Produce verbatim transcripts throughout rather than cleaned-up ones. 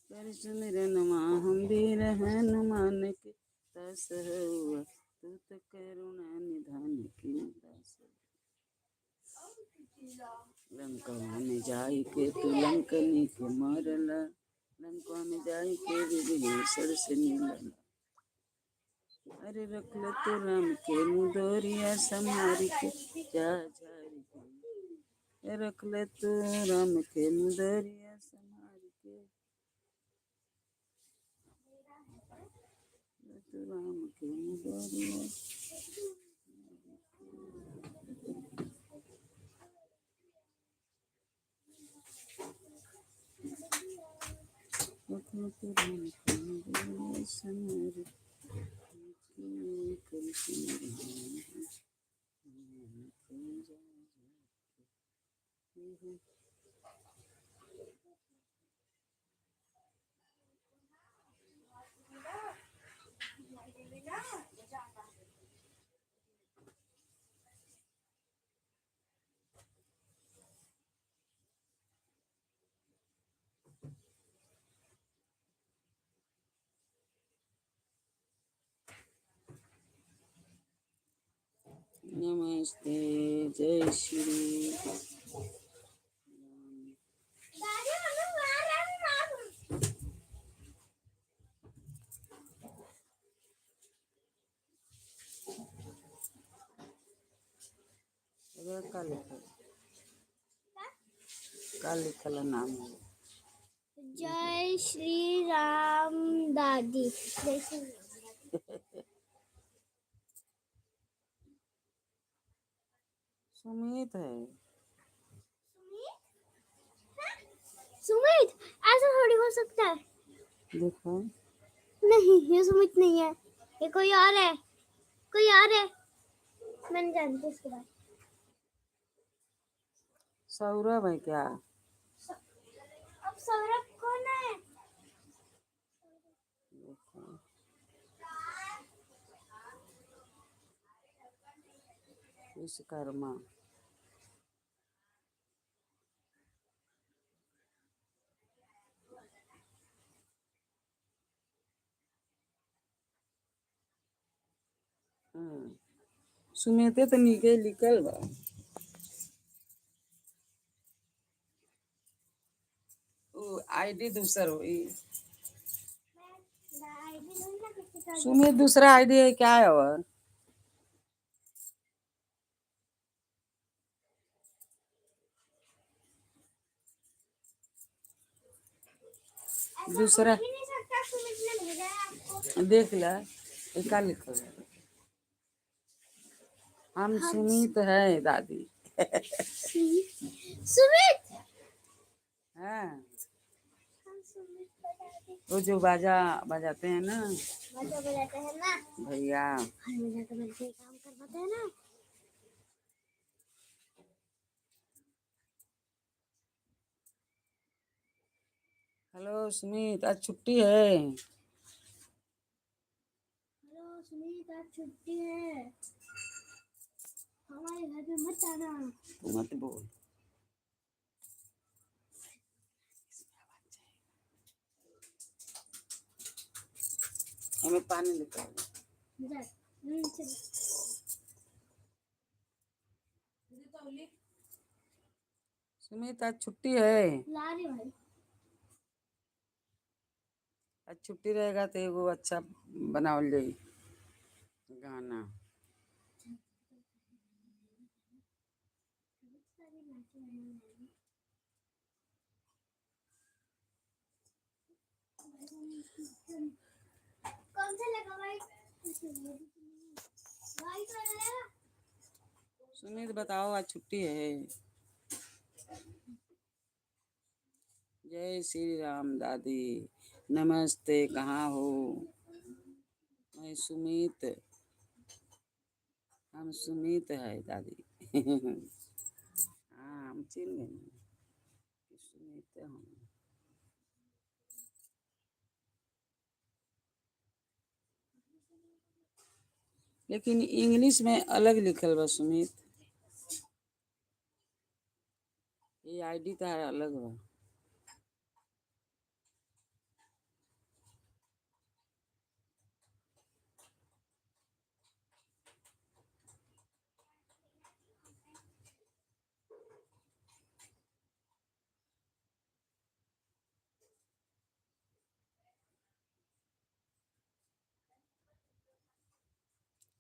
कर सुमिरनवा हम वीर हनुमान के, दास हउआ तू त करुणा निधान के दास। लंकवा में जाई के तू लंकनी के मारला, लंकवा में जाई के विभीषण से मिलला। अरे रख ले तू राम के मुदरिया संभारी के, जा झारी के। रख ले तू राम के मुदरिया संभारी के। तू राम के मुदरिया। नमस्ते, जय श्री राम। अरे, का लिखल? का लिखल है नाम? जय श्री राम दादी। जय श्री राम। सुमित है। सुमित? हाँ? सुमित, ऐसा थोड़ी हो सकता है। देखो। नहीं, ये सुमित नहीं है, ये कोई और है, कोई और है। मैं नहीं जानती इसके बारे में। सौरभ है क्या? स-, अब सौरभ कौन है? देखो। विश्वकर्मा। हम्म। सुमिते तो नीके लिखल बा। ओ, आईडी दूसर होई। सुमित दूसरा आईडी है क्या है और? दूसरा। देख ला, ये का लिखल है? हम हाँ। सुमित है दादी। सुमित? हाँ। वो जो बाजा बजाते हैं ना। बाजा बजाते हैं ना। भैया। हाँ, बजा के बजा के काम करवाते हैं ना। हेलो सुमित, आज छुट्टी है। हेलो सुमित, आज छुट्टी है, हमारे घर पे मत आना। तू मत बोल। हमें पानी लेकर आ। जा, हम्म, चल। सुमित, आज छुट्टी है। ला रही भाई। आज छुट्टी रहेगा तो एगो अच्छा बनावल जाई गाना। सुमित, बताओ, आज छुट्टी है? जय श्री राम दादी, नमस्ते, कहाँ हो? मैं सुमित, हम सुमित है दादी। हाँ, हम चिन्ह गए कि सुमित हम। लेकिन इंग्लिश में अलग लिखल बा सुमित। ये आईडी तार अलग बा।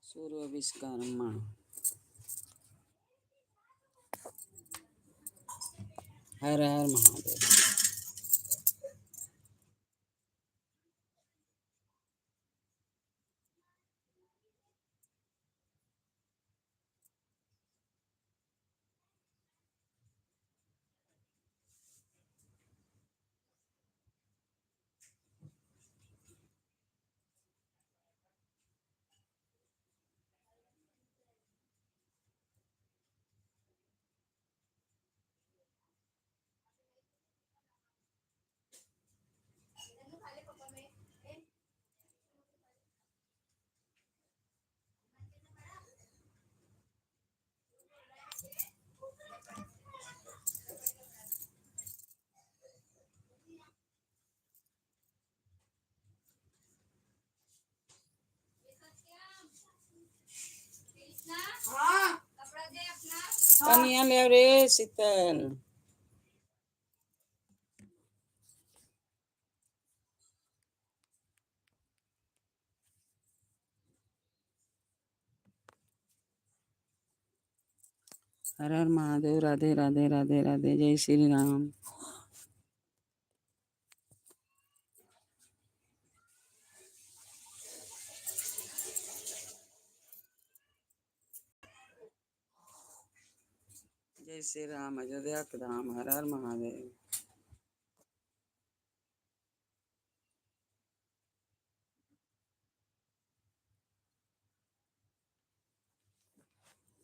सूर्य विश्वकर्मा। हर हर महादेव। पनिया ले रे शीतल। हर हर महादेव, राधे राधे राधे राधे, जय श्री राम। जय श्री राम, अयोध्या के धाम, हर हर महादेव।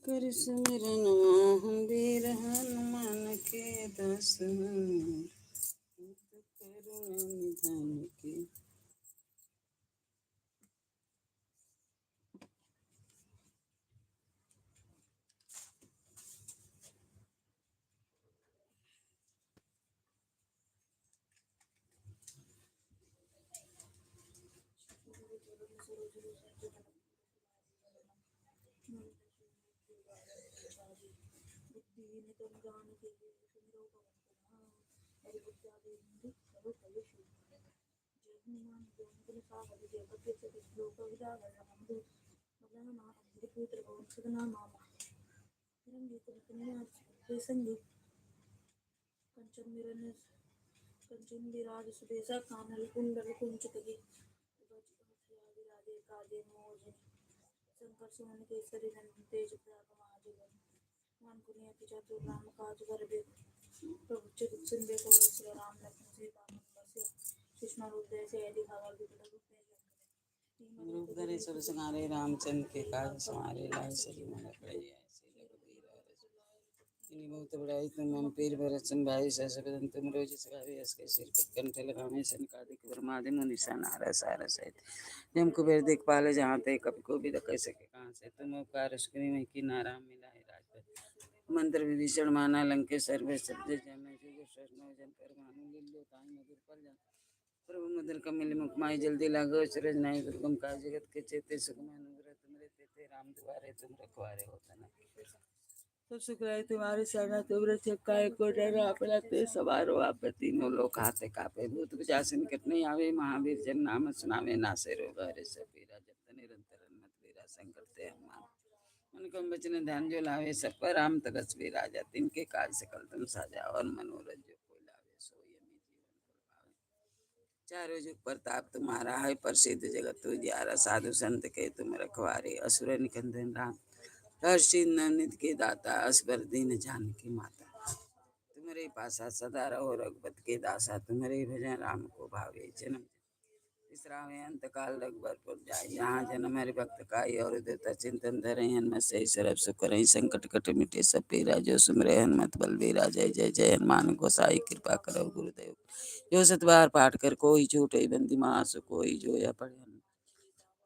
करि सुमिरनवा हम वीर हनुमान के दास हन, करुणा निधान के। कंचन विरन, कंचन विराज सुबेसा, कानन कुंडल कुंचित गे। विराजे काजे मोर जिन, शंकर सुवन केसरी नंदन, तेज प्रताप महाजगन। मन कुनियति चतुर राम काज करिबे, प्रभु चरित सुनबे को रसिया। राम लखन सीता मन बसिया, सूक्ष्म रूप धरि सियाहि दिखावा, विकट रूप धरि लंक रूप धरे सुर संहारे, रामचंद्र के काज संवारे। लाए सजीवन लखन जियाए, श्री रघुवीर हरषि लाए। इन्हीं बहुत बड़ाई तुम मम पीर भरत सम भाई, सहस बदन तुम रोज सुहावे। अस कहि श्रीपति कंठ लगावे, सनकादिक ब्रह्मादि मुनीसा नारद सारद सहित। जम कुबेर दिखपाल जहाँ ते, कपि कोविद कहि सके कहाँ से। तुम उपकार सुग्रीव ही कीन्हा, राम मिलाए राजपद। मंत्र विभीषण माना लंकेसर भय सब जग जाना। जो जो सहस नव जन पर भानु, लील्यो ताहि मधुर फल जानु। प्रभु मुद्रिका मिलि मुख माहि, जल्दी लागे अचरज नाहि। दुर्गम काज जगत के जेते, सुगम अनुग्रह तुमरे तेते। राम दुआरे तुम रखवारे, होत न आज्ञा। सब सुख रहे तुम्हारी सरना, तुम रक्षक काहे को डर। आपन तेज सवार हो आप, तीनों लोक हाथ कांपे। भूत पिशाच निकट नहीं आवे, महावीर जब नाम सुनावे। नासे रोग हरे सब पीरा, जपत निरंतर हनुमत बीरा। संकट ते हनुमान मन क्रम वचन ध्यान जो लावे, सब पर राम तपस्वी राजा। तिनके काज सकल तुम साजा, और मनोरथ जो कोई लावे, सोई अमित जीवन फल पावे। चारों जुग प्रताप तुम्हारा, है प्रसिद्ध जगत उजियारा। साधु संत के तुम रखवारे, असुर निकंदन राम। हर सिद्धि नवनीत के दाता, अस बर दीन्ह जानकी माता। तुम्हरे पासा सदा रहो रघुपति के दासा, तुम्हरे भजन राम को भावे। जन्म विश्राम अंत काल रघुबर पुर जाई, जहाँ जन्म हरि भक्त काई। और देवता चिंतन धरे हनुमत से, सर्व सुख करई संकट कट मिटे सब पीरा। जो सुमिरे हनुमत बलबीरा, जय जय जय हनुमान गोसाई। कृपा करो गुरुदेव जो सत बार पाठ कर कोई, छूटइ बंदी महासुख होई। जो यह पढ़े हनुमत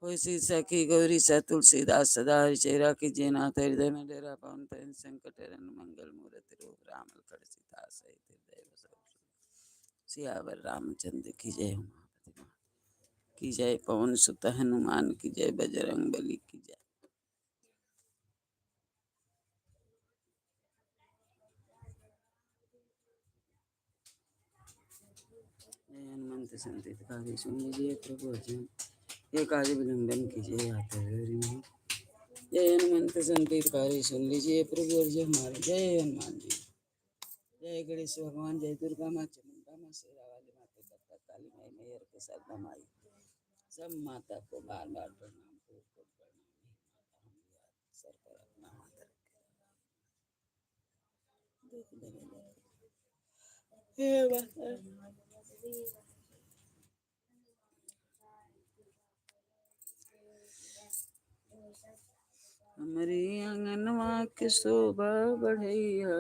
होई सिर सखी गौरी सह तुलसीदास। सदा हरि चेहरा कीजे नाथ, हृदय में डेरा पवन तहन संकट हरन। मंगल मूरति रूप राम लखन सीता सहित हृदय बसहु। सियावर रामचंद्र की जय, उमापति महादेव की जय, पवन सुत हनुमान की जय, बजरंग बली की जय। जय हनुमंत संत हितकारी, सुन लीजिए प्रभु वचन। ये काज विलंबन कीजिए, आता है हरि मोहन। जय हनुमंत संकेतकारी सुन लीजिए प्रभु अर्जी हमारी। जय हनुमान जी। जय गणेश भगवान, जय दुर्गा माँ, चामुंडा माँ, शेरा वाली माँ, तिब्बत काली माई, मैहर के शारदा माई, सब माता को बार बार प्रणाम, कोटि कोटि प्रणाम। हे माता, हम भी हाथ सर पर अपना हाथ रख के दुख दे दे। हे माता। हमरे आंगनवा के शोभा बढ़ैया,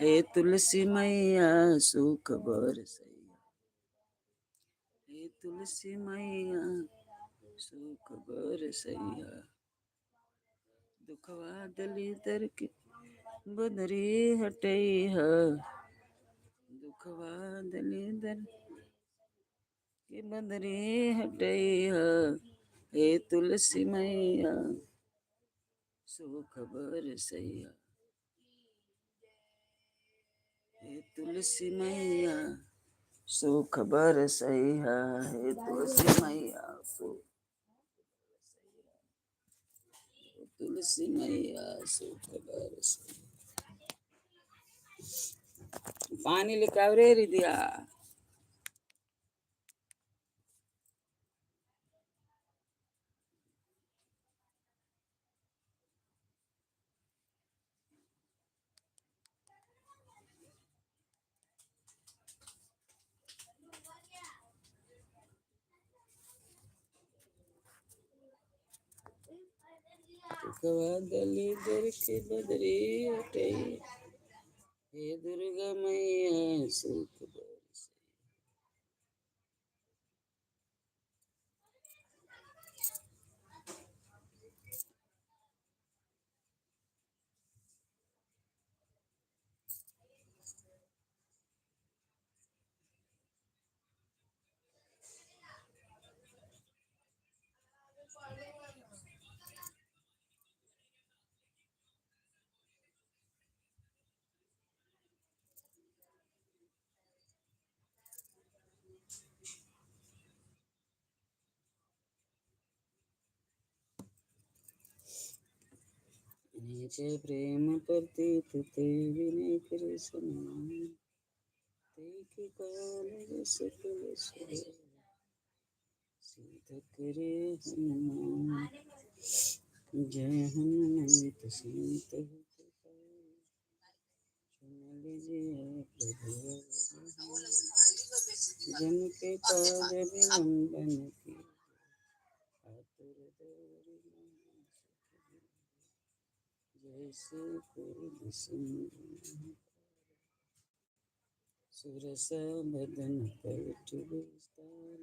हे तुलसी मैया सुख बरसैया, हे तुलसी मैया सुख बरसैया। दुखवा दलिदर के बदरी हटैया, दुखवा दलिदर के बदरी हटैया, हे तुलसी मैया सुख बरसैया, हे तुलसी मैया सुख बरसैया, हे तुलसी मैया सुख, तुलसी मैया सुख बरसैया। पानी लेके आव रे रिदिया। दुखवा दलिदर के बदरी हटैया, हे दुर्गा मैया सुख बरसैया। नीचे प्रेम प्रतीत ते विनय कृष्ण, ते के काल सकल सुर। सीत करे हनुमान, जय हनुमंत सीत हित पाए। सुन लीजिए प्रभु जन के काज विलंबन की, आतुर दौरि महा सुख देव। जैसे पूर्व सिंधु सुरसा बदन कंठ विस्तार,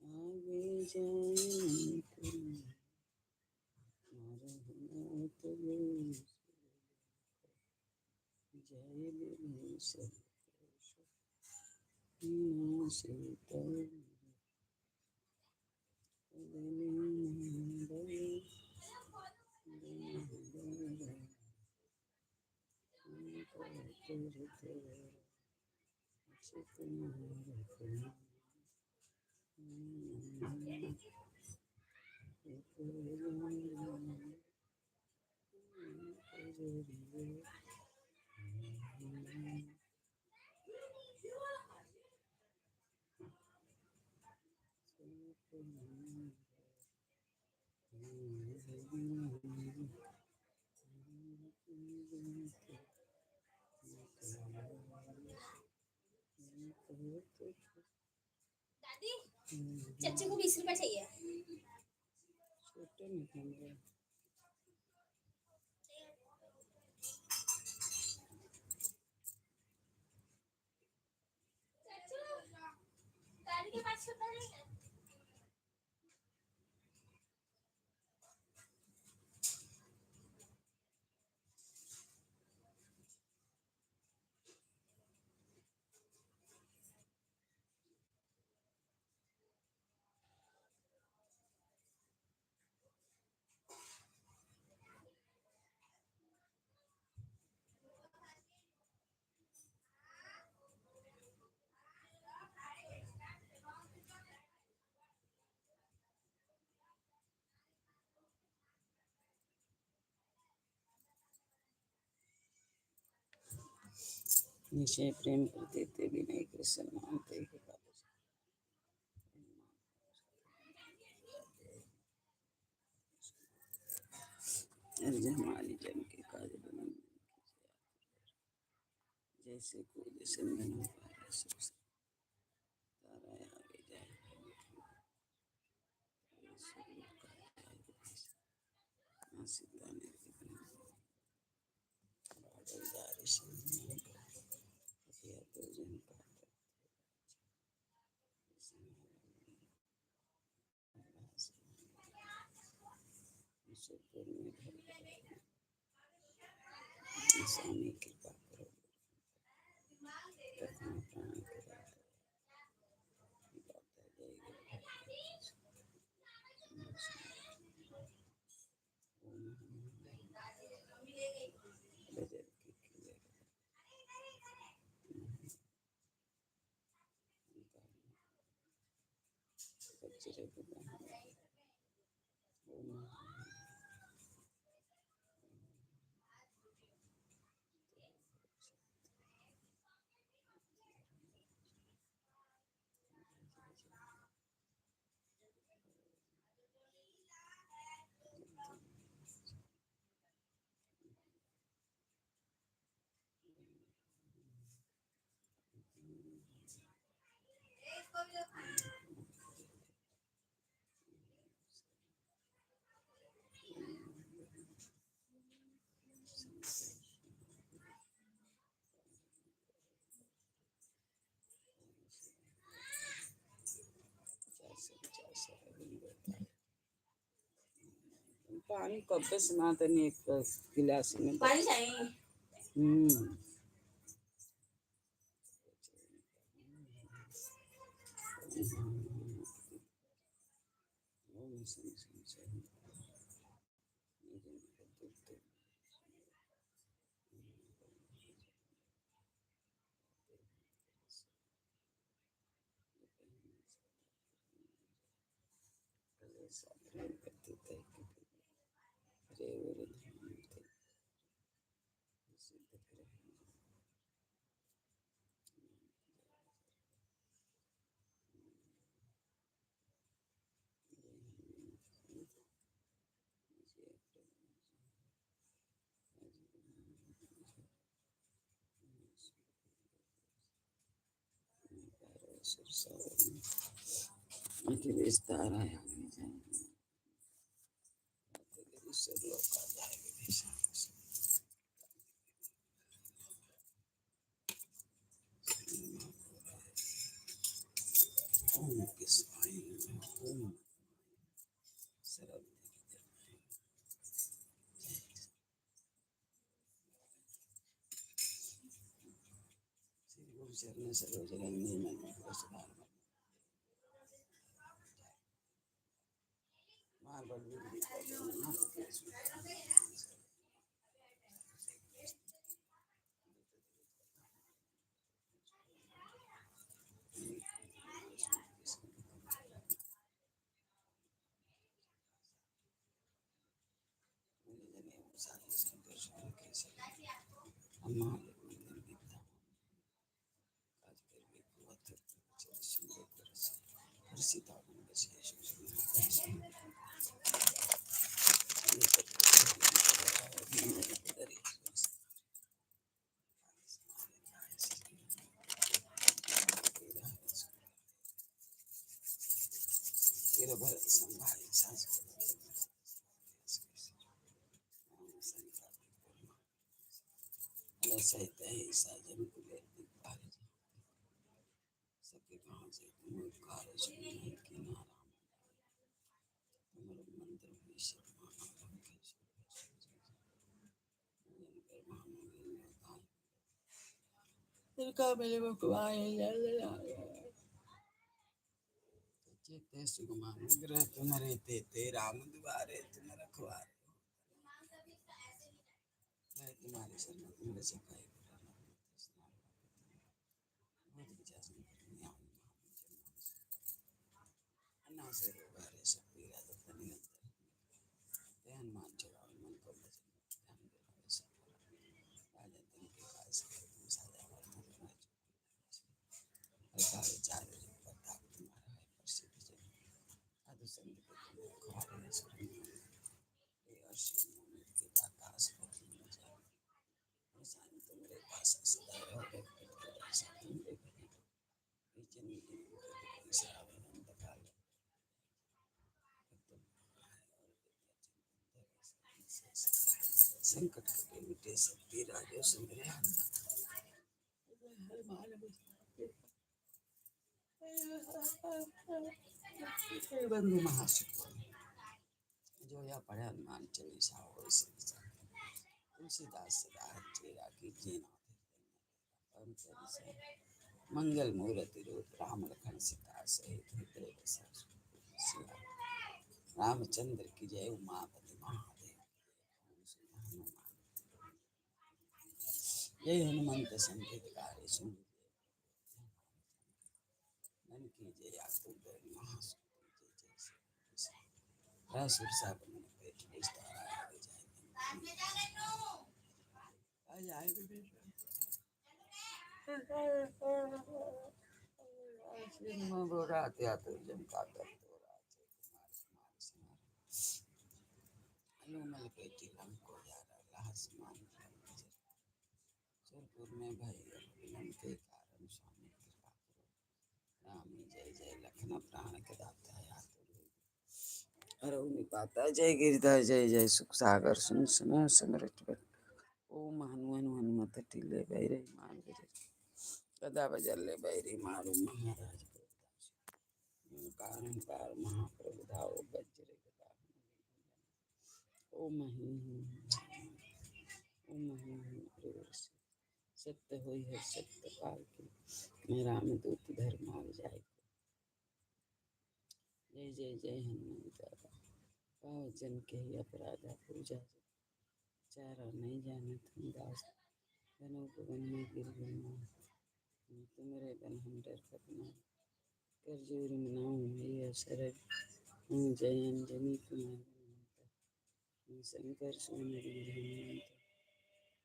आगे जाए मन कीन, मारहु नाथ बेस। जय विभीषण मा सीता दादी, चच्चू को बीस रुपए चाहिए। छोटे में कम है। चच्चू, दादी के पास छोटा नहीं है। निश्चय प्रेम करते ते विनय कृष्ण मानते के पावे। अर्ज हमारी जन के काज बने, जैसे को जैसे मन पावे, सब तारा आगे जाए। स्वामी कृपा करो। पानी कब्बे से ना तनी एक गिलास में पानी चाहिए। हम्म। तिनका मेरे भगवान है, जय जय राम। चेते सुगमान ग्रह तुम्हारे, तेते राम दुआरे, तुम रखवारे। मैं तुम्हारी शरण, तुम रक्षा पाए। हनुमान चढ़ाओ मन को भजन, ध्यान दिलावे सब। राजा तिनके काज सकल तुम, साजा हमारे मन संकट कटे मिटे सब पीरा जो सुमिरे हनुमान। हे बंधु महासुख जो या पढ़े हनुमान चालीसा होय सिद्धि। तुलसीदास सदा हरि चेरा कीजे नाथ हृदय में। मंगल मूर्ति रूप राम लखन सीता सहित हृदय बसा सुरभूप सिया। रामचंद्र की जय उमापति महादेव की जय। हनुमान जय हनुमंत संकट हारे सुन मन की जय आतुर दल महासुर जय जय। रासुर साप मन पेट विस्तारा आ जाए। आ जाए बेटा। रात आतुर जम का कर तो रात कुमार कुमार समार। लूमल पेटी लंको यारा लास मान। सुरपुर में भई विलंब के कारण स्वामी कृपा करो। राम जय जय लखन प्राण के दाता है आतुर। अरौ निपाता जय गिरधर जय जय सुख सागर सुन सुन समरथ बल। ओम हनु हनु हनुमत टीले बैरे मार गजे। गदा बजले बैरी मारू महाराज। ओंकार ओंकार महाप्रभु धाओ वज्र गदा। ओम हनु हनु हनु हनु। ओम हनु हनु हनु हनु। सत्य होई है सत्य काल की। मैं रामदूत धर्माल जाय को। जय जय जय हनुमान दादा। पाव जन के ही अपराधा पूजा। चारा नहीं जानत हम दास। धनुष वन में गिर गए मात। तुमरे बल हम डरत ना। कर जोरी मनाऊं मैया सरग। हम जय अंजनी तुम्हारी माता। हम शंकर सुवन गिरि हनुमंत।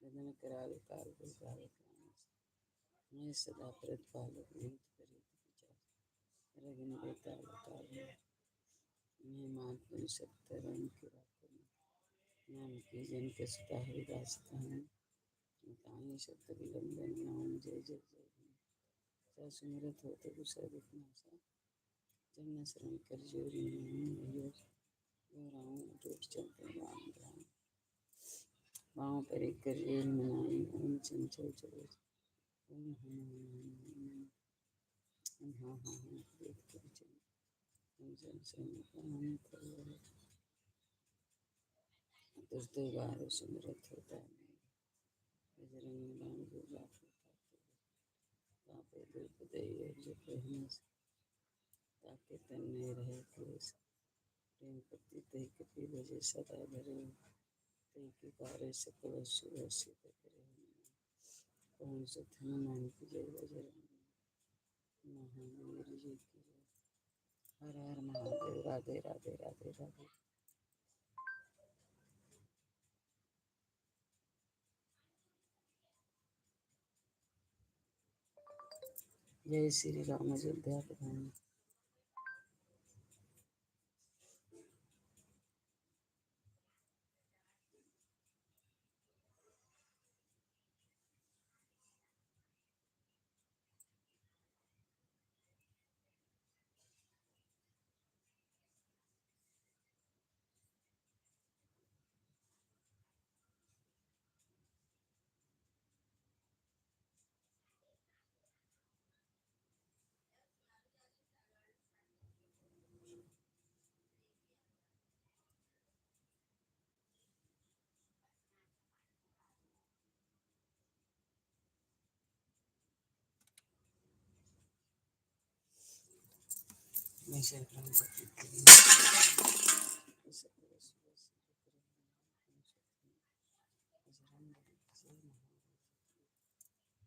वदन कराल काल बिल पावक राम। मैं सदा व्रत पालक भूत प्रेत पिशाच। रगन बेताल काल। मैं मात बन सत्य राम की राखो। नाम की जन के सुता हरिदास कहानी। ताही सत्य विलंबन नाम जय जय जय। सा सुमिरत होते गुसा दुख नासा। जब न शरण कर जोरी नाम लियो। जो राम अटूट चलते राम राम। पाँव परे कर जोरी मनाई। ओम चंचल चलो। ओम हनुमान। ओम हाँ हाँ हाँ। देख के चलो। ओम चंचल मनाई। दुर्दे बार सुमिरत होता है। बजरंग बाण जो राखे कापे। कापे दुर्ग दैव जो कहना से। ताके तन नहीं रहे क्लेश। प्रेम प्रति तहि कपि भजे सदा धरे। तहि के कारे सकल सुभ सिद्ध करे। पवन सुत हनुमान की जय बजरंग। महावीर जी की जय। हर हर महादेव। राधे राधे राधे राधे। जय श्री राम अयोध्या के धाम।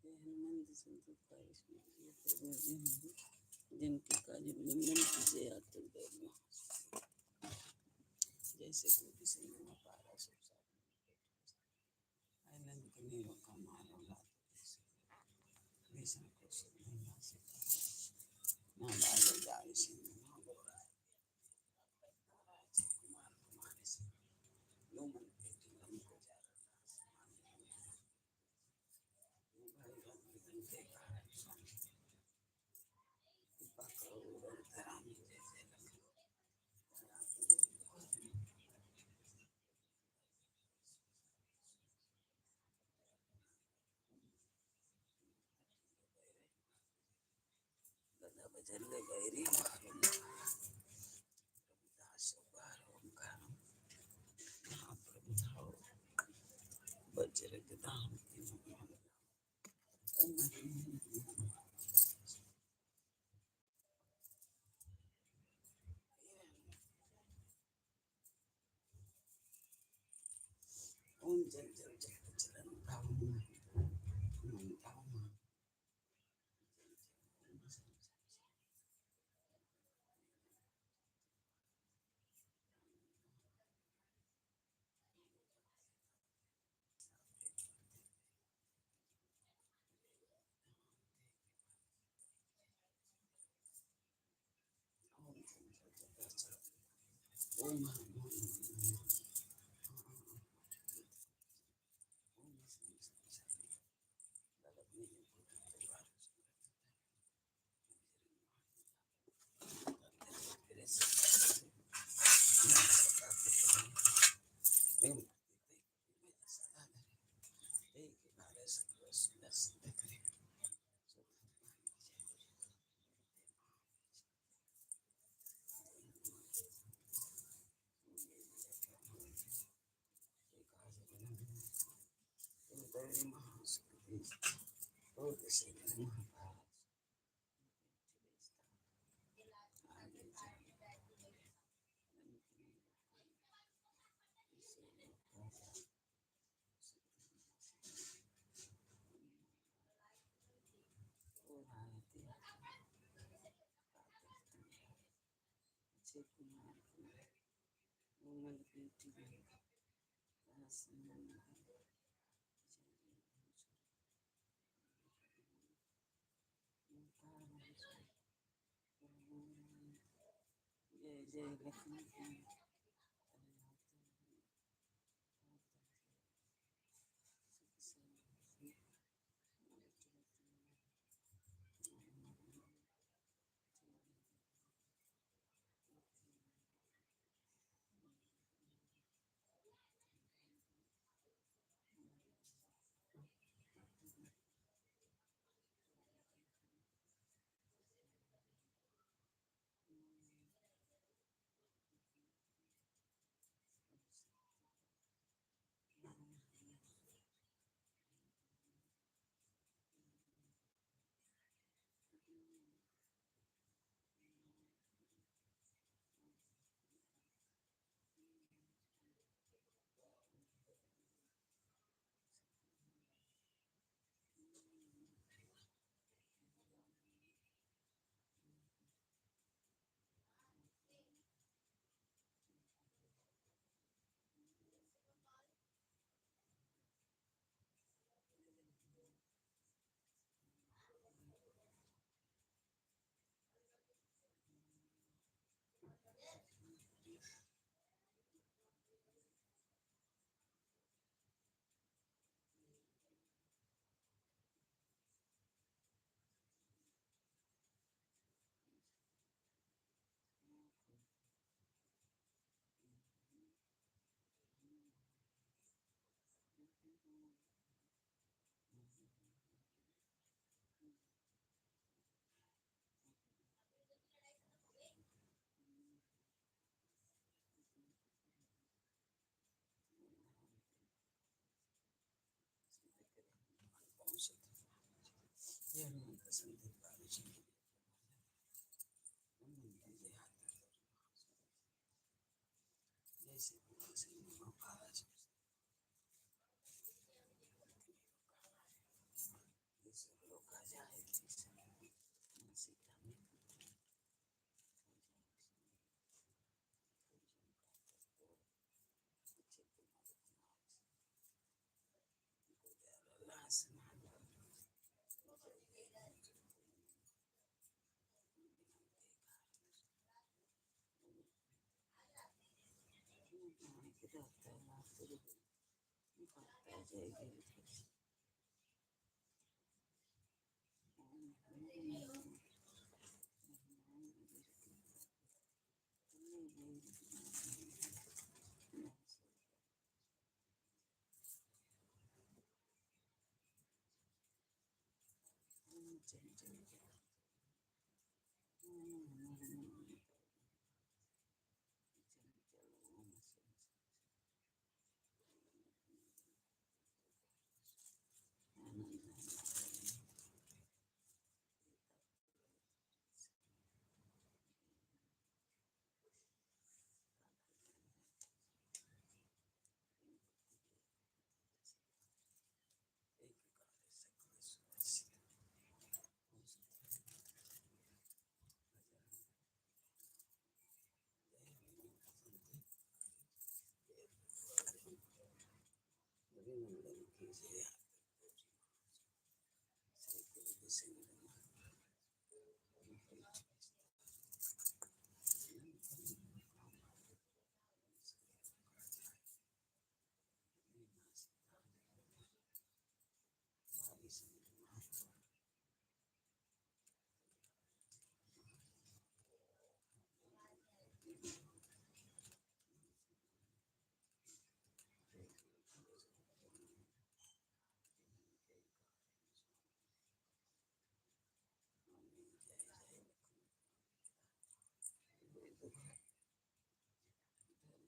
हे हनुमंत संतत पाई सुमति, प्रभु हरि हमारे, जन के काज विलंबन कीजे आतुर बैद महासुर। जैसे कोटि संगम पारा सब सागर में पेट विस्तारा। आए लंक में रोका मारो लात भीषण को सुन नहीं ना सका। ना बाजो जाय सिंह ना बोला। राज कुमार तुम्हारे से लो मन पेटी लंक को जारा। जल बैरी मारो। रविदास उबारो ओंकार। महाप्रभु धाम। बजरंग धाम। ओम जल जल जल जलन धाम। ओम धाम। जय जय लक्ष्मी।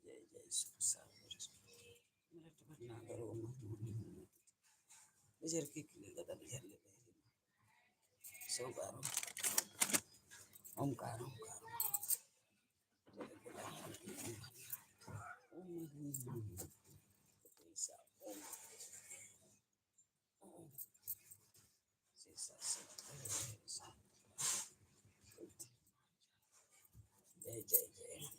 जय जय शिव सागर। मिनट भर ना करो, मन, मन, मन। बजर की किली गदा बजर ले बजरी। सो बारो। ओमकार, ओमकार। ओम, ओम, ओम। जय जय जय।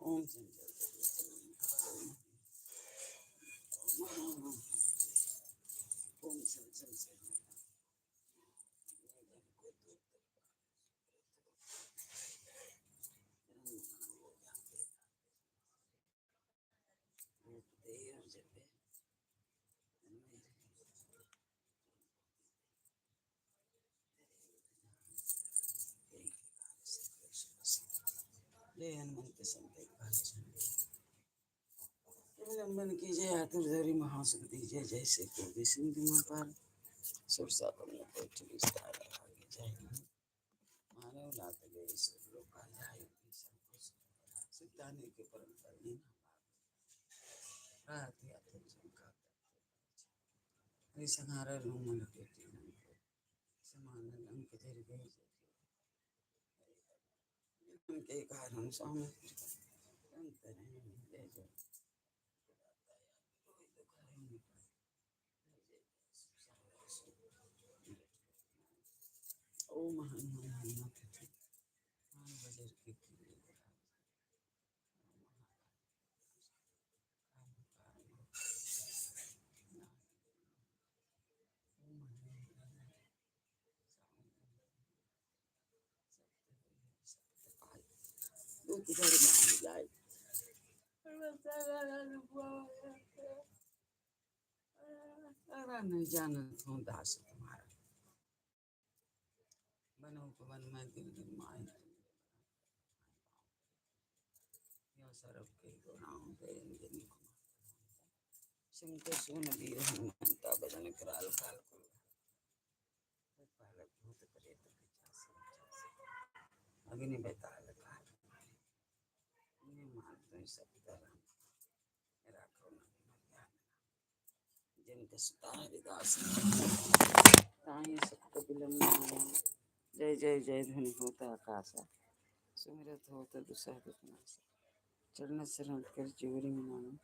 ओम शंकर। ओम शंकर। जय हनुमंत संत। लंबन की जय, आतुर धरी महासुख दीजे, जय से कोटि सिंधु महापार, सुरसा पवन कोटि विस्तार। आगे जय मानव लात गए सब लोका जाए, संतोष सिद्धाने के परम करनी ना पावे। रात या तो झुमका हरि संहारा रूम लपेटे उनको, समान रंग के धर गए। इनके कारण स्वामी अंतरंग जय जय। ओम हनुमान हनुमान बजर के अरे नहीं जानत हूँ दास तुम्हारा। बनो पवन में दिन दिन माय। यो सरब के गुणाओं के दिन दिन कुमार। शंकर सुवन वीर हनुमंता बदन कराल काल कुल। पालक भूत प्रेत पिशाच अग्नि बेताल काल। ये मार तुम सब धर्म। राखो ना मर्यादा। जिनके सुता हरिदास ताहि सुख विलंब। जय जय जय ध्वनि होत आकाशा। सुमिरत होत दुसह दुख नाशा। चरण शरण कर जोरि मनावा।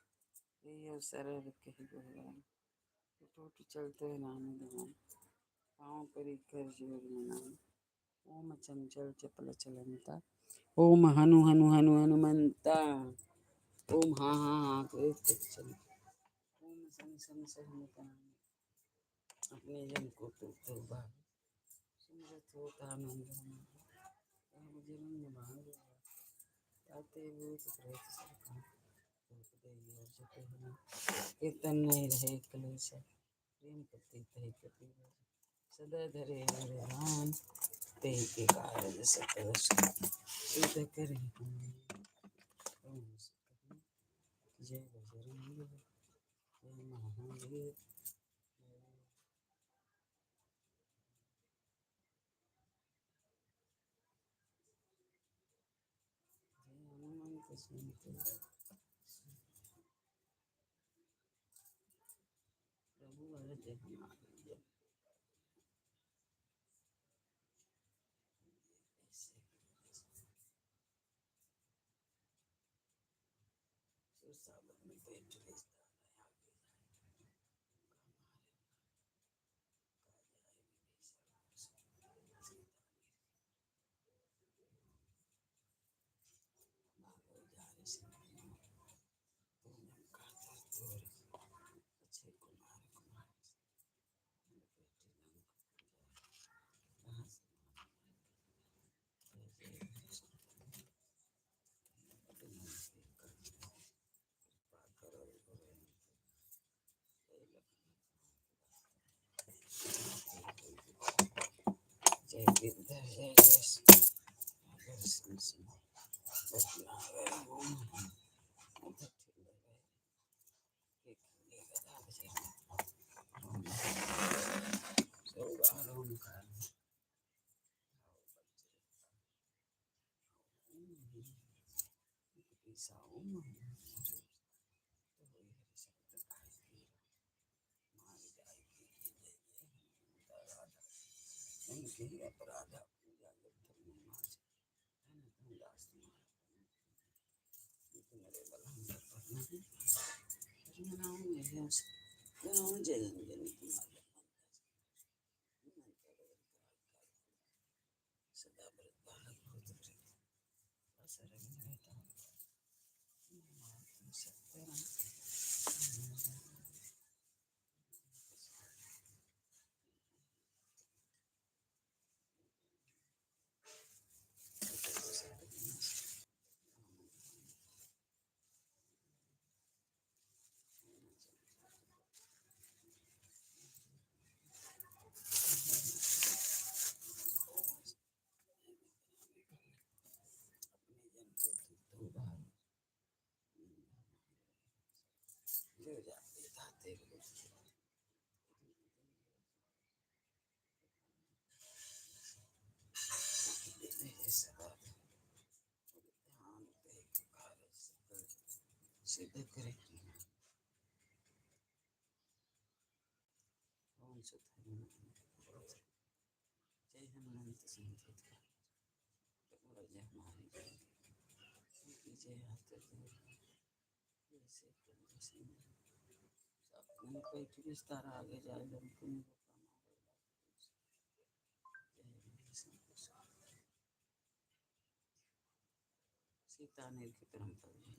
यही अवसर रखे भगवान। टूट चलते नाम धमाल। पाँव परी कर जोरि मनावा। ओम चंचल चपल चलंता। ओम हनु हनु हनु हनुमंता। ओम हा हा हा करे चल। ओम सन सन सहमता। अपने जन को तो तो भाग। सुमिरत होत आनंद हमारा। राम जन्म भाग। ताते भूत प्रेत सब का। रूप दे और जते हमें। कीर्तन नहीं रहे कलेश। प्रेम करते तही कपि। सदा धरे हरि ध्यान। तेहि के कारज सकल सुख। सुध करे हनुमान। जय बजरंग बली। जय महावीर। प्रभु अरे जय हमारे जय। सुर सावन में बैठ गई। सिद्ध करे। ओम सतनाम। जय हनुमंत संत हितकारी। जय हमारे जय। जय हाथ जय। जय से जय से। सब कोई विस्तार आगे जाए, जब पुण्य को कमावे। जय हनुमंत संत। सीता अनिल के परम भगवान।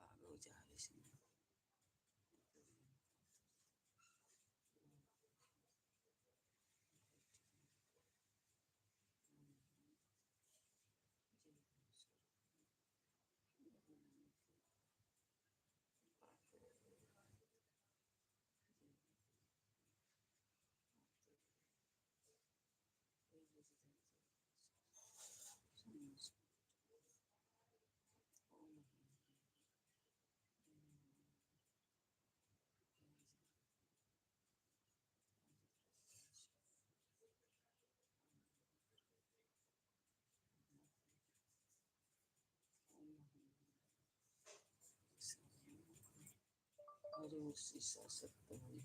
आगे जाए से। अरे, वो शीशा सब तो है।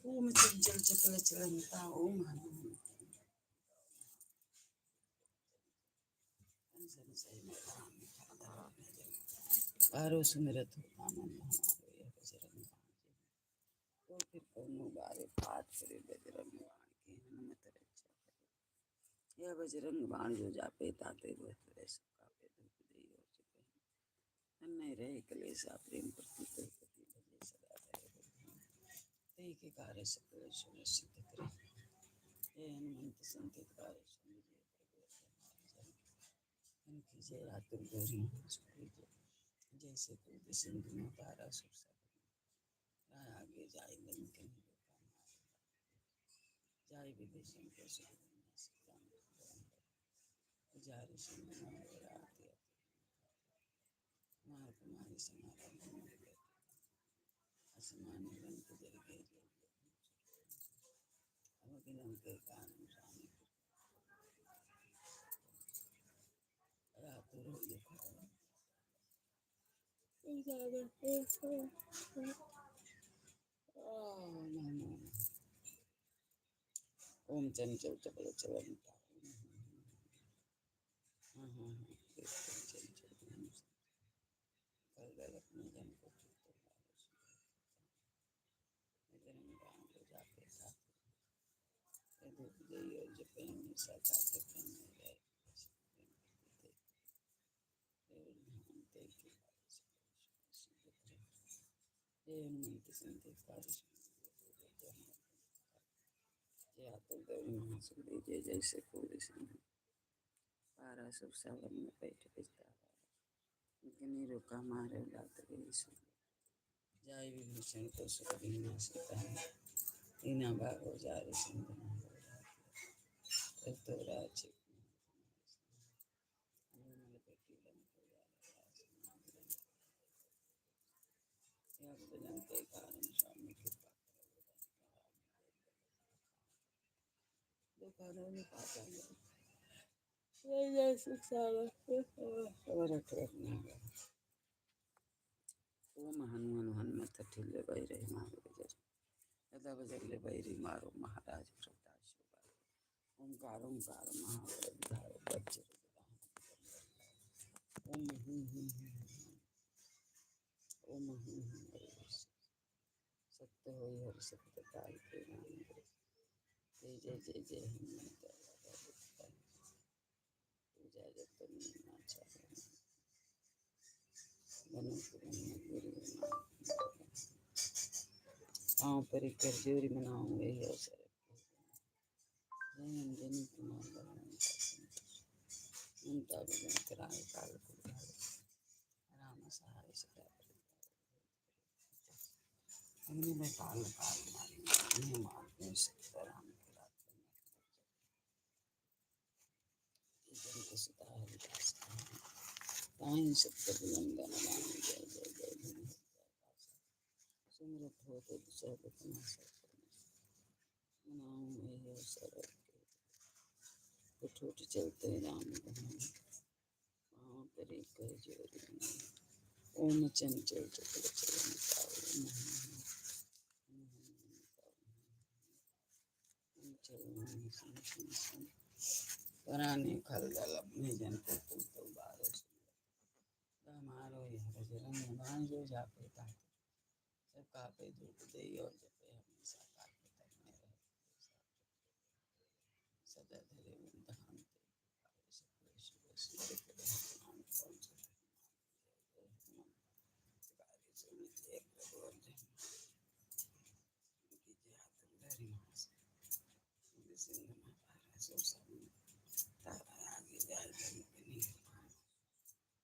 ओम जल जपल चलंता ओम हनुमंत। बारो सुमिरत हो आनंद हमारो यह बजरंग बाण। तो फिर कौनो बारे बात करे बजरंग बाण की। हनुमत रक्षा करो। यह बजरंग बाण जो जापे ताते, दूत दे सब कापे, धूप देई और जपे। तन नहीं रहे कलेसा प्रेम प्रीति, भजे सदा धरे। तेहि के कार्य सकल सुर सिद्ध करे। हे हनुमंत संत हितकारी, सुन लीजिए प्रभु अति हमारे। उनकी जय आतुर गौरी सुन लीजिए। जैसे कूद सिंधु में पारा सुर सपन। राह आगे जाए लंकन ही लोका मारे। जाए विदेशन को सुगम नासिका में। पुजारी सिंह में रात या मार कुमारी समारा धन में बैठे। आसमान में रंग जल गए जल गए। अब बिलम के कारण रानी रात रो देखा। ओम चंचल चपल चलन। हाँ, हाँ, हाँ। चंचल चलन। कल गलत में जन को ठीक तो मारो। जन्म गाँव को जाके था। ये धूप गई और जब प्रेम में सदा के प्रेम में रहे। जय जय जैसे कोई सिंह। पारा सुर सावन में बैठ बिस्तारा। गनी रोका मारे लात गई सुन। जाय विभीषण को सुख बिना सीता। इना बागो जारे सिंधु ना बोला। तब तो राज ओम हनु हनु हनुमत ठिल्ले बैरही मारो बजर। गदा बजर ले बैरी मारो महाराज प्रताप। ओंकार ओंकार महावज्र वज्र। ओम हूं हूं हूं हूं। ओम हूं हूं हूं। सत्य होई हर सत्य काल के नाम। जय जय जय जय हनुमंत। पूजा जब तक नहीं माचा। बनो तो बनो गुरु नाम। पाँव परी कर जोरी मनाऊं यही अवसर। जय अंजनी कुमार बलवंत। ममता बजरंग कराल काल कुल राम सहाय सदा। हमने में काल काल मारी, नहीं मार नहीं सकता राम के रात में। जन के सुता हरिदास कहानी। ताई सब प्रभु नंदन राम जय जय जय धन। सुमिरत होत सब अपना सब मनाऊं यही अवसर। उठ उठ चलते राम कहानी। पाँव परी कर जोरी। ओम चंचल चपल चलन पावै। परानी खल दल अपने जन को तू तो बारो। हमारो यह बजरंग बाण जो जापे ताते। सब कापे धूप देई और जपे हमेशा कापे तन में रहे। सदा धरे धाम ते।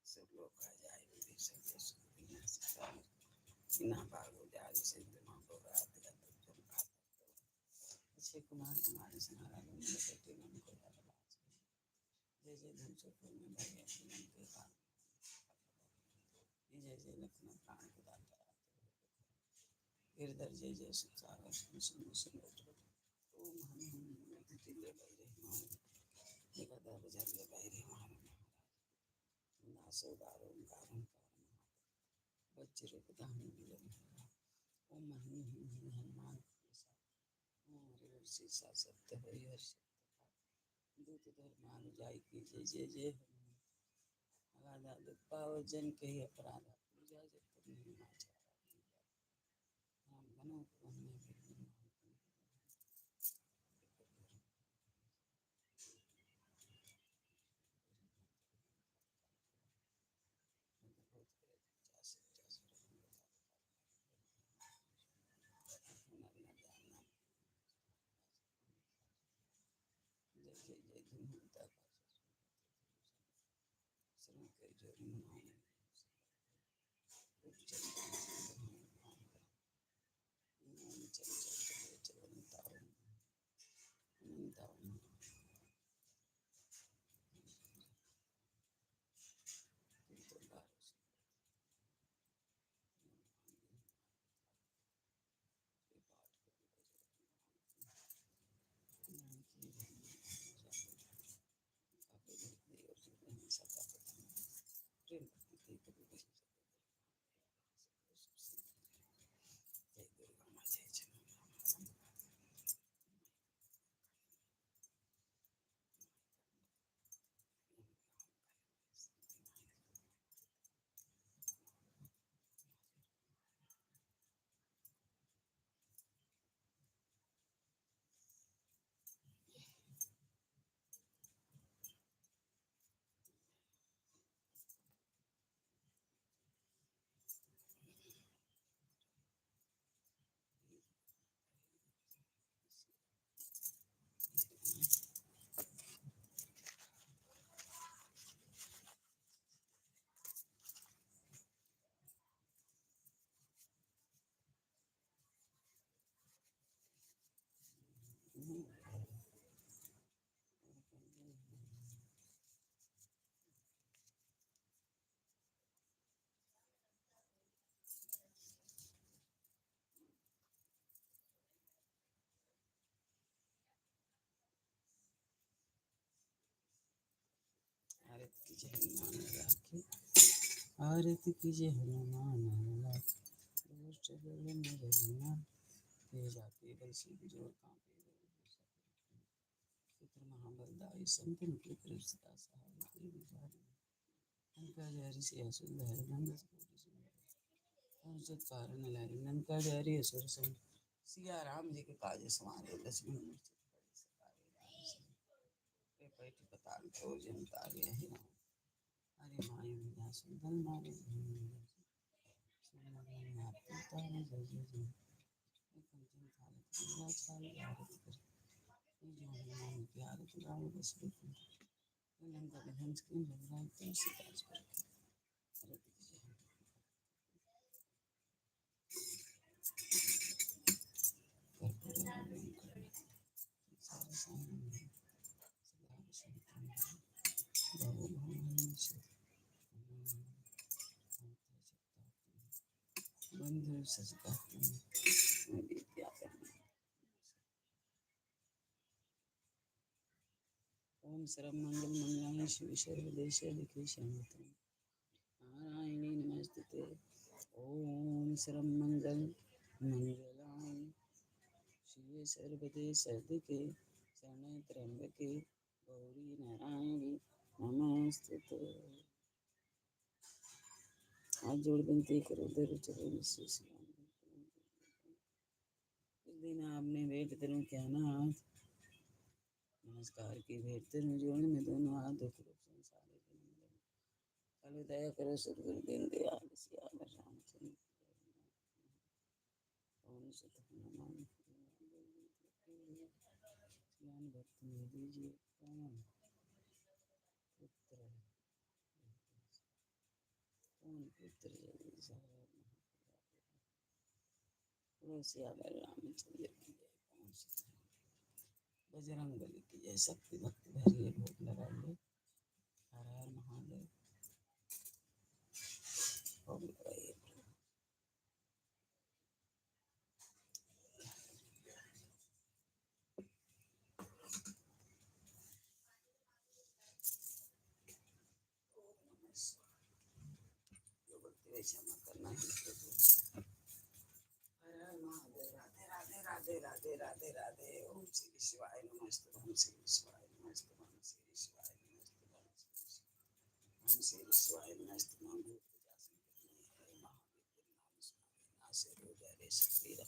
सब लोग आ जाए, विदेश से सुख बिना सीता। बिना बाबू जाए से दिमाग को रात का तुम तुम खा सकते हो। अक्षय कुमार तुम्हारे सहारा बन के बेटी मन को याद बात। जय जय धन चक्र में भैया मन के काम। जय जय लखनऊ प्राण के दाता। गिरधर जय जय सुखसागर सुन सुन सुन। ओम हनुमान हनुमत ठिल्ले बैरही मारो। गदा बजर ले बैरही मारो। नासो दारुण दारुण वज्र प्रधान विलम। ओम हनु हनु हनु हनुमान। ओम हरि हर शीर्षा सत्य होई हर शक्ति। दूत धर्म अनुजाई की जय जय जय हनुमान। अगाधा दुख पावै जन कही अपराधा। पूजा जब तुम नहीं माचा। राम बनो तो हमें बिल्कुल माफ कर दो। करी जोरी मनाओ। चल, चल, चल, चल, चल, चल, अनंत आवन, अनंत आवन। आरती कीजे हनुमान लाला की, आरती कीजे हनुमान लाला की, दुष्ट दल मेरे हनुमान, तेज आके बल सिद्धि जोर कांपे, पुत्र महाबलदाई संतन के कृप सदा सहाय, तेज बल लंका जहरी सिया सुन धरे, लंका जहरी असुर संग, सिया राम जी के काज संवारे, लक्ष्मण मूर्ति बड़ी सवारे, राम संग के पैठ पताल को जन तारे, अहि राम हरि माय विना सुंदर मारे, सुंदर मारे तारे जय जय जय। एक कंचन थाल पूरा छाल आरत कर, ये जो हनुमान की आरत गाओ बस लंका में हंस के लंका तुलसीदास पर। बंधु सजदा। ओम सर्व मंगल मंगलानि शिवे सर्व देश देखे शंभु नारायणी नमस्तुते। ओम सर्व मंगल मंगलानि शिवे सर्व देश देखे शरणे त्र्यंबके गौरी नारायणी नमस्तुते। हाथ जोड़ विनती करो, दर चरण शीश नमन। एक दिन आपने भेंट करूं क्या नाथ, नमस्कार की भेंट करूं, जोड़ में दोनों हाथ, दुख रूप संसार के निंदन। कल दया करो सतगुरु दीन दयाल सियावर रामचंद्र। ओम सत हनुमान ज्ञान भक्त में दीजिए पवन पुत्र, पवन पुत्र जगदीश हरे। बोलो सियावर रामचंद्र की जय। बजरंग बली की जय। शक्ति भक्ति भरी है, भोग लगा लो। हर हर महादेव। भोग लगाइए। जो गलती हुई क्षमा करना है प्रभु। हर हर महादेव। राधे, राधे, राधे, राधे, राधे, राधे। ओम श्री शिवाय नमस्तुभ्यं, श्री शिवाय नमस्तुभ्यं, श्री शिवाय नमस्तुभ्यं, श्री शिवाय, ओम श्री शिवाय नमस्तुभ्यं। हरे महादेव, नाम सुनावे, नासे रोग हरे सब पीरा।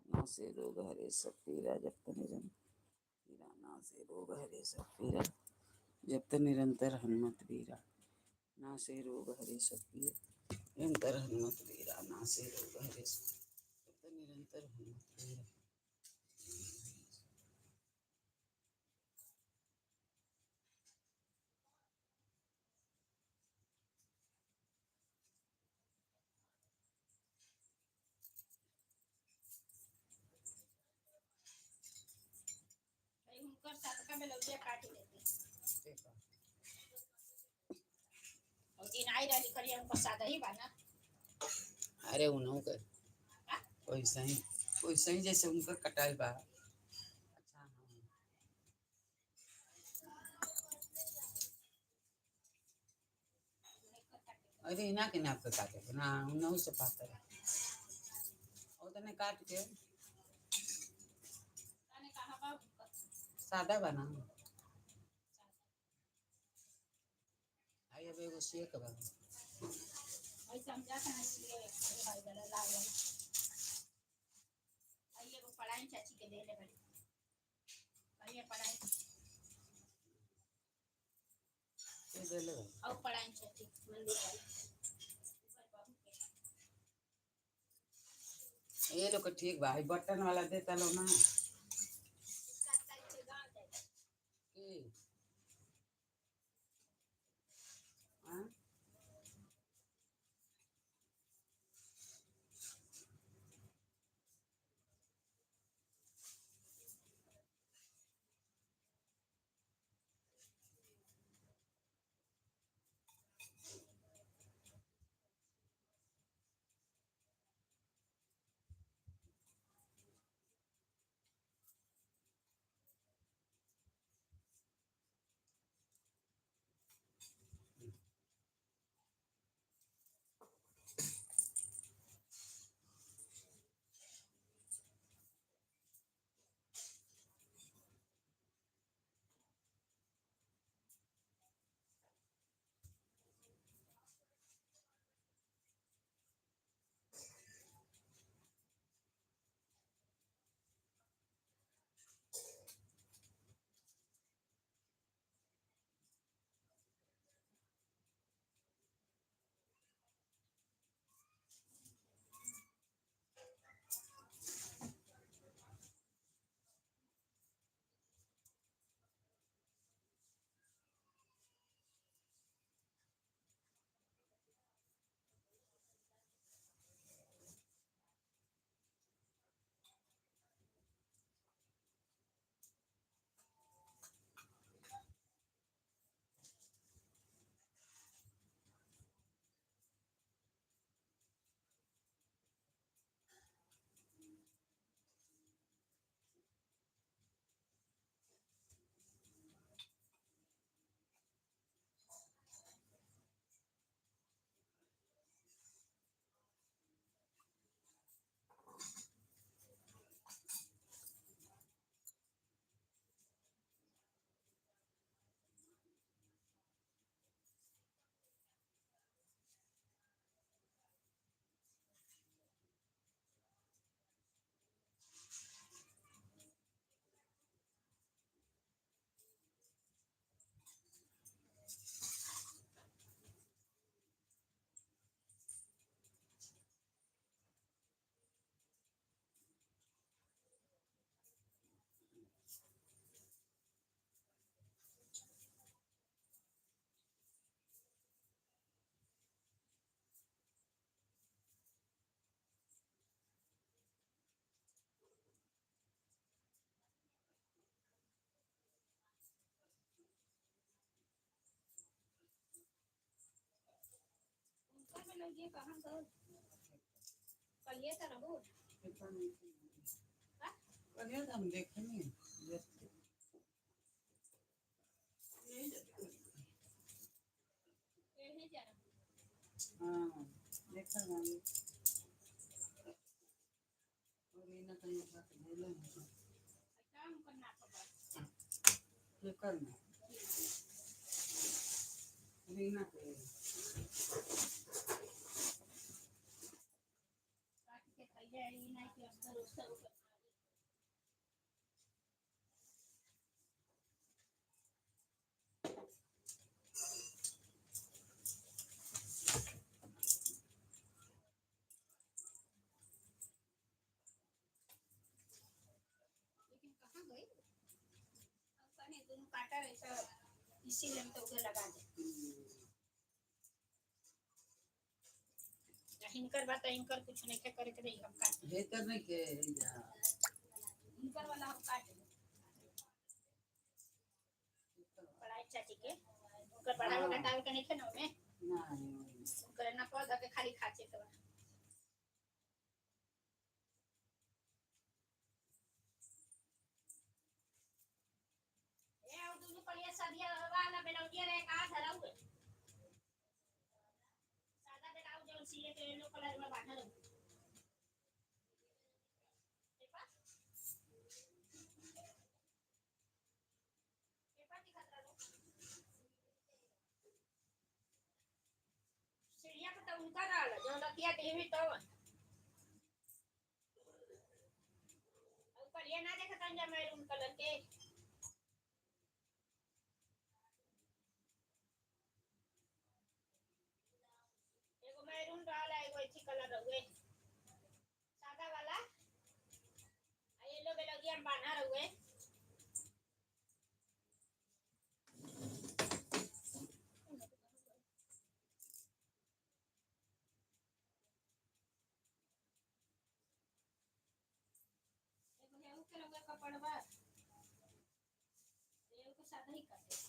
नासे रोग हरे सब पीरा, जपत निरंतर पीरा, नासे रोग हरे सब पीरा, जपत निरंतर हनुमत बीरा। नासे रोग हरे सब पीरा, निरंतर हनुमत बीरा। नासे रोग हरे सब, जपत निरंतर हनुमत बीरा। ये काट लेते हैं। ठीक बा। और जिन आई रहली करिया, उनको सादा ही बा ना। अरे, उन्हों के हाँ? वैसे ही, वैसे ही जैसे उनका कटाई बा। अच्छा, हाँ। अरे, इना के नाप के काटे के ना, उन्हों से पातर। और तने काट के सादा बना। आई अब एगो सिए के बा। ऐसे हम जाते हैं सिए, भाई वाला लाल वाला। आई एगो पढ़ाई चाची के दे ले बड़ी। कहिए पढ़ाई। ये दे ले। और पढ़ाई चाची, मंदिर वाली। ये लोग के ठीक बा, ई बटन वाला देता लो ना। की? हाँ? उनका में लग गया, कहाँ गए? कलिया तो रहो। पता नहीं। हाँ? कलिया तो हम देखे नहीं। यही जा रहा। हाँ, देखा ना ये। और ये ना कहीं बात बोले नहीं। ये कर ना। रीना के। लेकिन कहाँ गई? अब कने दोनों काटा ऐसा, इसीलिए हम तो उधर लगा दे। हिनकर बात, इनकर कुछ नहीं करे के रही, हम काट। बेहतर नहीं के, या। इनकर वाला हम काट। ओकर बढ़ावे हाँ। घटावे के नइखे ना ओमे। नहीं। ओकर ना पौधा के खाली खाचे के बा। ए, और दुनू कलिया सदिया वाला ब्लाउजिया रहे, कहाँ धरा हुए? सादा ब्लाउज जौन सिए के येलो कलर में बांधल रहे। पेपर? पेपर दिखात रहो। सीढ़िया पे तो उनका रहल, जौन रतिया देवी तवन। और कलिया ना देखत हन जा मैरून कलर के। एगो मैरून रहल, एगो एथी कलर रहुए, सादा वाला। आ येलो ब्लाउजिया में बान्हा रहुए। एगो हेऊ के रहुआ कपड़वा, एगो के सादा ही काटे।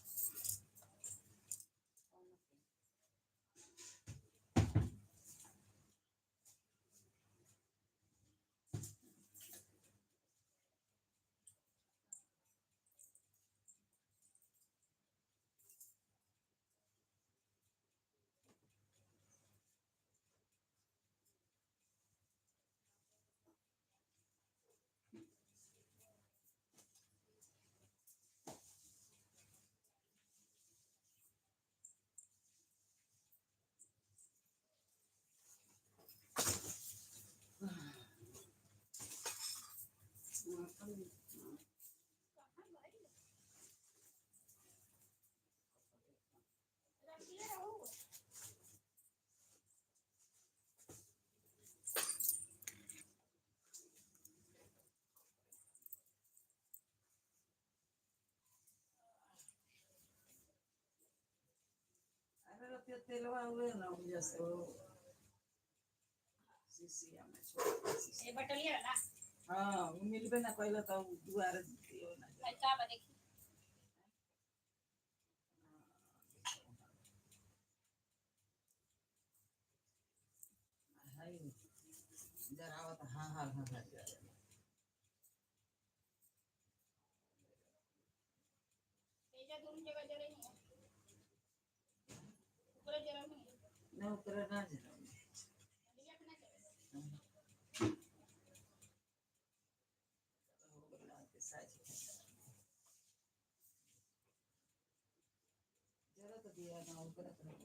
अरे रतिया तेलवा हुए ना, उजस हो। शीशिया में छोड़ दे, शीशिया। ए, बटलिया वाला? हाँ, वो मिलबे ना कइला, तो दुआरे दियो ना। भाई, का बा, देखी? हाय, जरावत, हाँ, हाँ, हाँ, हाँ, जरा। एजा दोनों जगह जरे नहीं है। ऊपर जरा नहीं है। ना, ऊपर ना जरा। ये अपना जरा। हाँ। जरा तो दिया ना, ऊपर तो।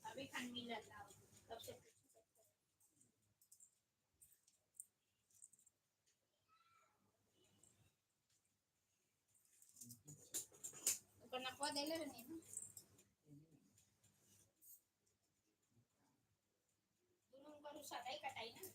अभी खान मिलत लाओ, तब से पूछो। ओकर नपवा देले रहनी ना। दोनों उनकर सादा ही कटाई ना।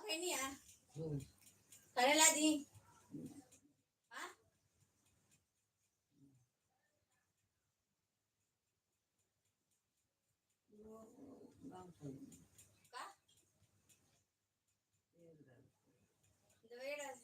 खैनी है। हम्म। करेला दी। हाँ? का? दवाई डाल।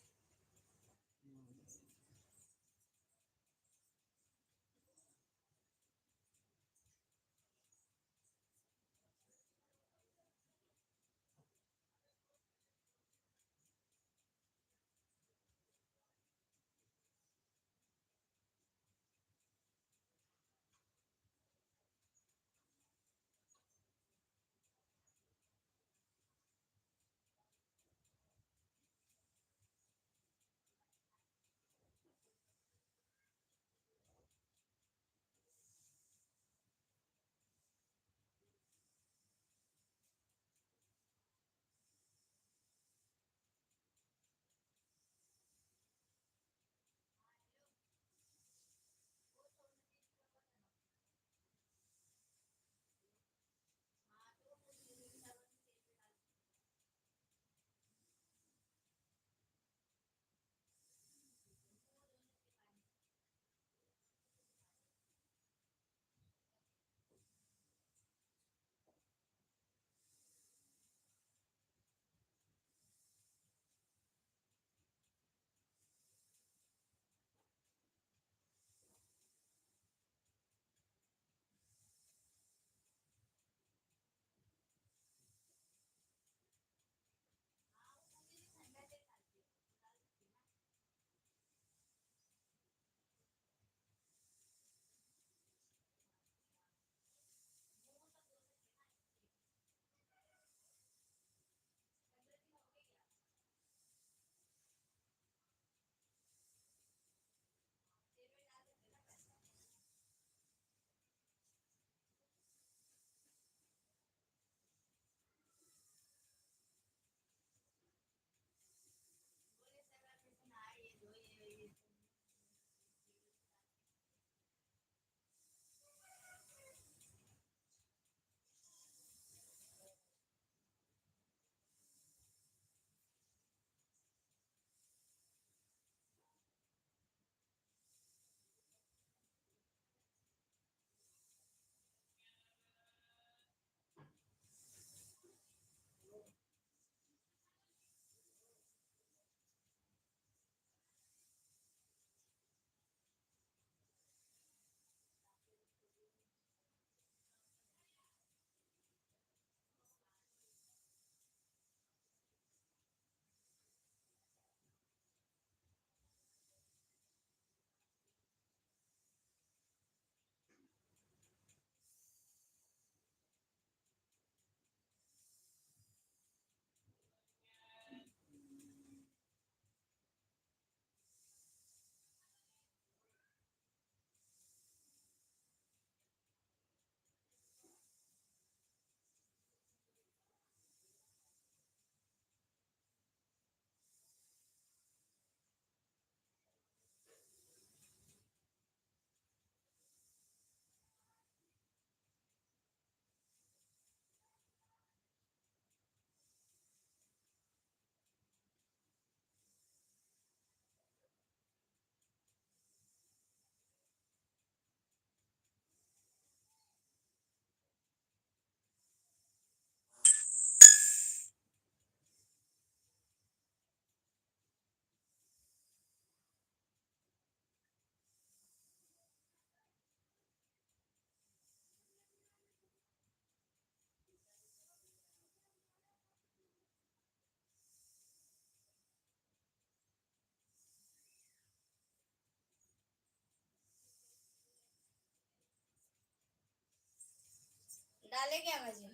डाले के अम्मा जी?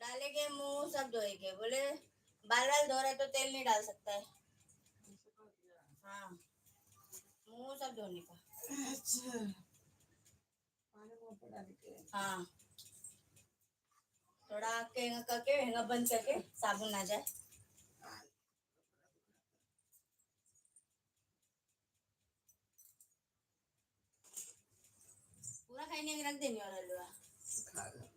डाले के, मुँह सब धोए के। बोले, बाल वाल धो रहे तो तेल नहीं डाल सकता है। हाँ, मुँह सब धोने का। अच्छा, पानी मुँह पे डाल के। हाँ, थोड़ा आँख के हेंगा करके, हेंगा बंद करके साबुन आ जाए। पूरा खाई नहीं, रख देनी और हलवा। खा ले।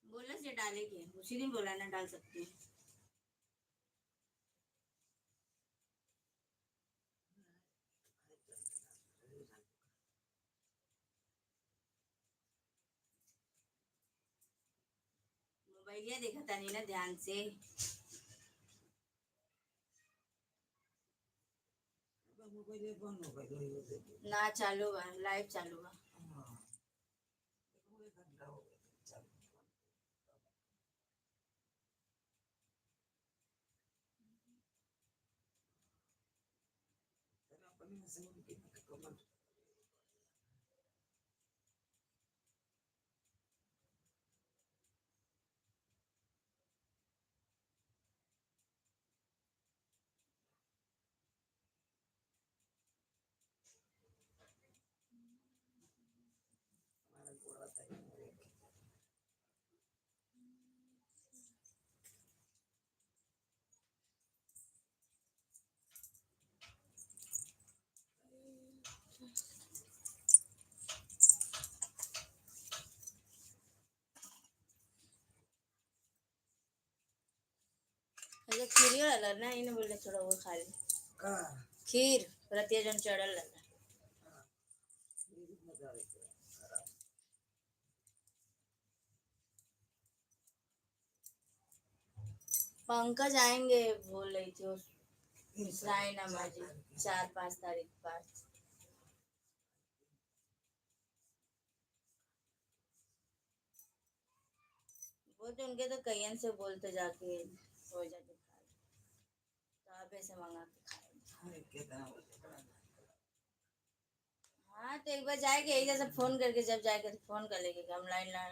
बोला से डाले के, उसी दिन बोला ना डाल सकते हैं। मोबाइलिया देखा तानी ना ध्यान से। मोबाइल बंद हो गइल, वही वजह से। ना, चालू बा, लाइव चालू बा। हाँ। एक घंटा हो गया, चालू। अच्छा, खीरियो रहला ना, इन्हें बोले थोड़ा वो खा ले। का? खीर, रतिया जौन चढ़ल रहला। हाँ। खीर मजा आवे के। पंकज आएंगे, बोल रही थी वो, मिश्राइन अम्मा जी, चार पाँच तारीख बाद। वो तो उनके तो कईयन से बोलते जाके हो जाते खाए। तो आप ऐसे मंगा के खाए। अरे, कितना बजे बड़ा। हाँ, तो एक बार जाएके, यही जैसे फोन करके, जब जाएके तो फोन कर लेके, हम लाइन ला।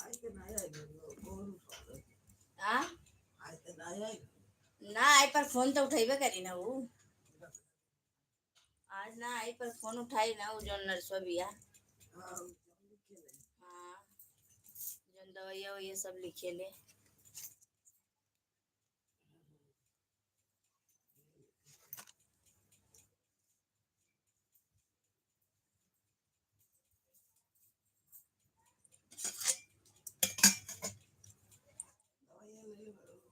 आज तो ना आए, वो, वो, आ? आज तो ना आए। ना आए, पर फोन तो उठैबे करी ना ऊ। आज ना आई, पर फोन उठाई ना, उ जौन नर्सवा बिया। हाँ, उ जौन लिखे ले। हाँ, जौन दवाइया ववाइया सब लिखे ले। दवाइया ले,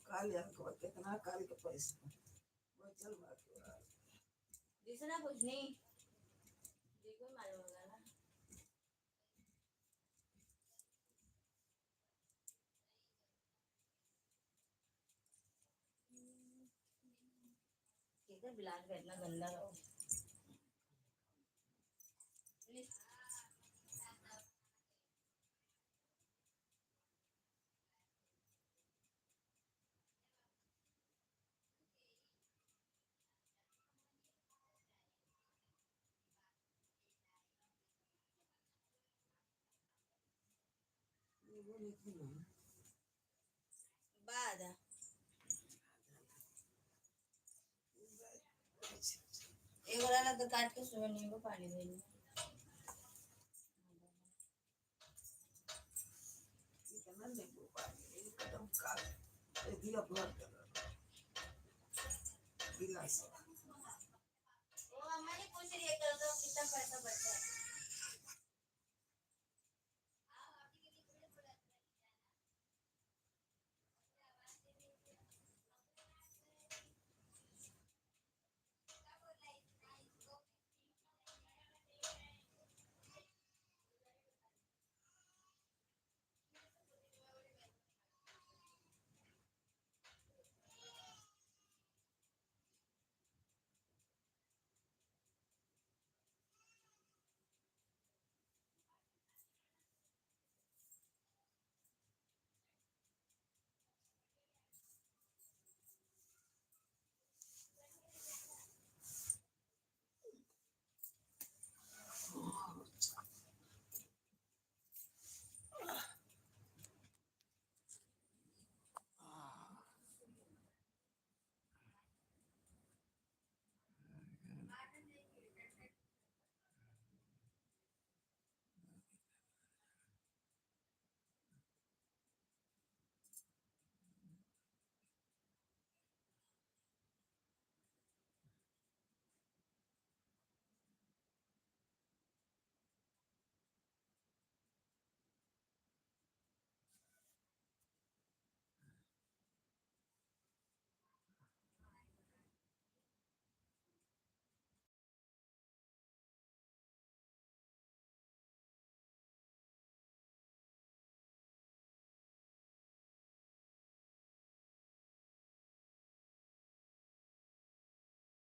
काल यार को कितना काल के पैसा। दूसरा कुछ नहीं। देखो मालूम होगा ना। किधर बिलास का इतना गंदा रहो। बाद। एगो रहला तो काट के सुबह नींबू पानी दे दी। इतना नींबू पानी, एकदम काला, ये दिया भर देला। गिलास। वो अम्मा जी पूछ रही है, कल का कितना पैसा बचा?